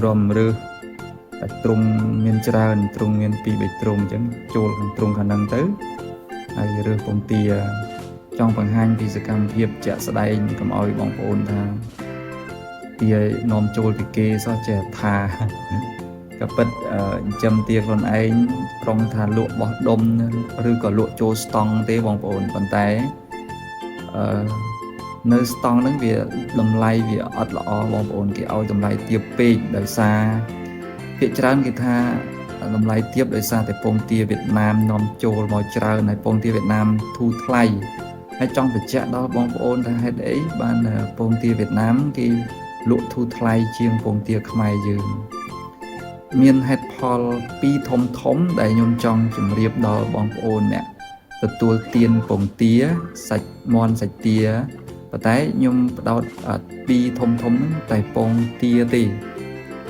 រំរើសតែទ្រង់មានច្រើនទ្រង់មាន2 3ទ្រង់អញ្ចឹងចូលក្នុងទ្រង់ខាងហ្នឹងទៅហើយរើសពងទាចង់បង្ហាញពីសកម្មភាពជាក់ស្ដែងកុំឲ្យបងប្អូនថាទានាំចូលពីគេសោះចេះថាក៏ពិតចិញ្ចឹមទាខ្លួនឯងប្រុងថាលក់បោះដុំឬក៏លក់ចូលស្តង់ទេបងប្អូនប៉ុន្តែអឺនៅស្តង់ហ្នឹងវាតម្លៃវាអត់ល្អបងប្អូនគេឲ្យតម្លៃទាបពេកដោយសារភាគច្រើនគេថាតម្លៃទាបដោយសារតែពងទាវៀតណាមនាំចូលមកច្រើនហើយពងទាវៀតណាមធូរថ្លៃហើយចង់បញ្ជាក់ដល់បងប្អូនថាហេតុអីបានពងទាវៀតណាមគេលក់ធូរថ្លៃជាងពងទាខ្មែរយើង មានហេតុផលពីរធំធំដែលខ្ញុំចង់ជម្រាបដល់បងប្អូនអ្នកទទួលទានពងទាសាច់មាន់សាច់ទាប៉ុន្តែខ្ញុំផ្ដោតពីរធំធំហ្នឹងតែពងទាទេ។